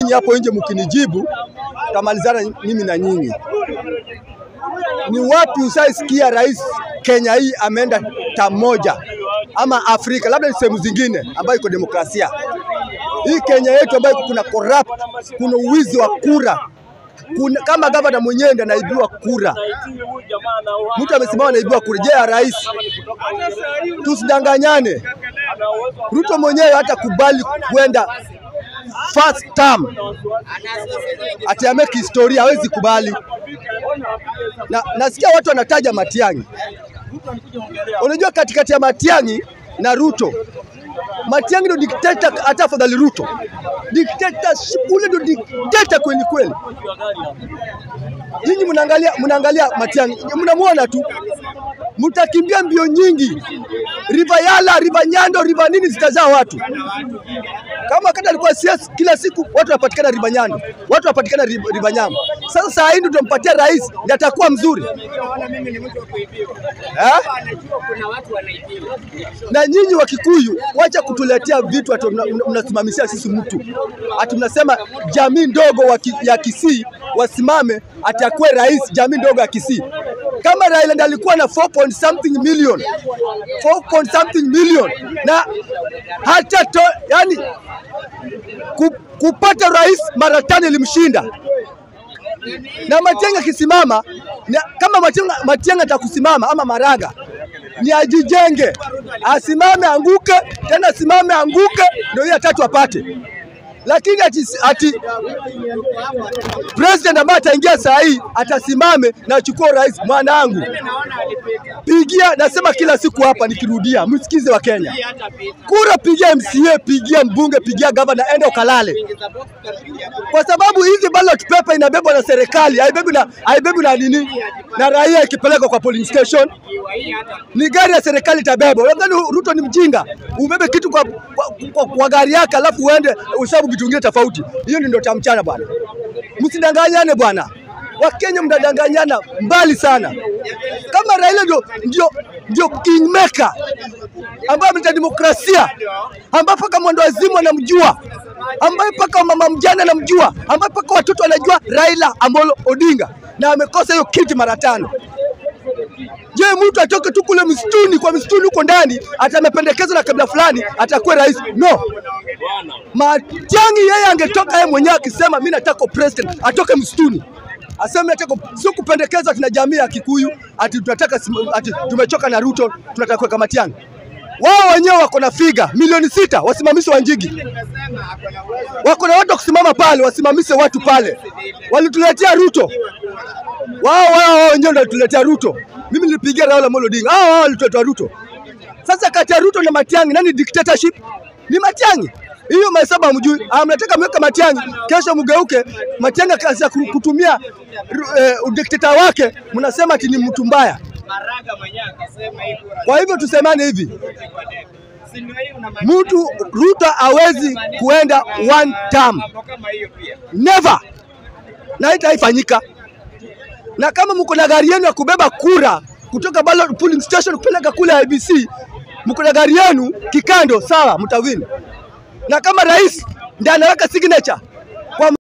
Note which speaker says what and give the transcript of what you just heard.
Speaker 1: Nyinyi hapo nje mkinijibu tamalizana mimi na nyinyi. Ni wapi usaisikia rais Kenya hii ameenda tamoja ama Afrika, labda ni sehemu zingine ambayo iko demokrasia? Hii Kenya yetu ambayo kuna corrupt, kuna uwizi wa kura, kuna, kama gavana mwenyewe ndiye anaibiwa kura, mtu amesimama anaibiwa kura. Je, ya rais? Tusidanganyane. Ruto mwenyewe hata kubali kwenda first term ati ameki historia, hawezi kubali. Na nasikia watu wanataja Matiang'i. Unajua katikati ya Matiang'i na Ruto, Matiang'i ndio dikteta, hata afadhali Ruto. Dikteta ule ndio dikteta kweli kweli. Nyinyi mnaangalia Matiang'i, mnamuona tu, mtakimbia mbio nyingi. River Yala, River Nyando, River nini zitazaa watu. Kama wakati alikuwa CS, kila siku watu wanapatikana River Nyando, watu wanapatikana River Nyamo. Sasa saa hii ndio tumpatia rais ndiye atakuwa mzuri. Na nyinyi wa Kikuyu wacha kutuletea vitu ati mnasimamishia sisi mtu. Ati mnasema jamii ndogo ya Kisii wasimame ati akuwe rais jamii ndogo ya Kisii. Kama Raila ndiye alikuwa na 4 point something million. 4 point something million. Na hata yani kupata rais mara tano ilimshinda. Na Matiang'i akisimama, kama Matiang'i atakusimama ama Maraga, ni ajijenge, asimame anguke, tena asimame anguke, ndio yeye tatu apate. Lakini ati president ambaye ataingia saa hii atasimame na achukue rais, mwanangu. Pigia, nasema kila siku hapa nikirudia, msikize wa Kenya. Kura pigia MCA, pigia mbunge, pigia governor, enda ukalale. Kwa sababu hizi ballot paper inabebwa na serikali, haibebwi na nini? Na raia ikipelekwa kwa polling station. Ni gari ya serikali itabebwa. Unadhani Ruto ni mjinga? Ubebe kitu kwa gari yake alafu uende usabu kitu kingine tofauti. Hiyo ndio ndoto ya mchana bwana. Msidanganyane bwana. Wakenya mnadanganyana mbali sana. Kama Raila ndio kingmaker ambaye ameleta demokrasia, ambaye paka mwendawazimu anamjua, ambaye paka mama mjane anamjua, ambaye paka watoto wanajua Raila Amolo Odinga, na amekosa hiyo kiti mara tano. Je, mtu atoke tu kule msituni, kwa msituni huko ndani, atamependekezwa na kabila fulani, atakuwa rais? No. Matiang'i yeye angetoka yeye mwenyewe akisema mimi nataka president, atoke msituni. Aseme nataka, sio kupendekezwa tuna jamii ya Kikuyu ati tunataka, ati tumechoka na Ruto tunataka kuweka Matiang'i. Wao wenyewe wako na figa milioni 6 wasimamishe Wanjigi. Wako na watu kusimama pale, wasimamishe watu pale. Walituletea Ruto. Wao wenyewe ndio walituletea Ruto. Mimi nilipigia Raila Amolo Odinga. Hao walituletea Ruto. Sasa kati ya Ruto na Matiang'i nani dictatorship? Ni Matiang'i. Hiyo mahesabu hamjui. Mnataka mweka Matiang'i, kesho mgeuke Matiang'i akaanza kutumia udikteta wake, mnasema ati ni mtu mbaya. Kwa hivyo tusemane hivi, mtu Ruto hawezi kuenda one term. Never. Na haitaifanyika. Na kama mko na gari yenu ya kubeba kura kutoka ballot polling station kupeleka kule IBC, mko na gari yenu kikando, sawa, mtawin. Na kama rais ndiye anaweka signature,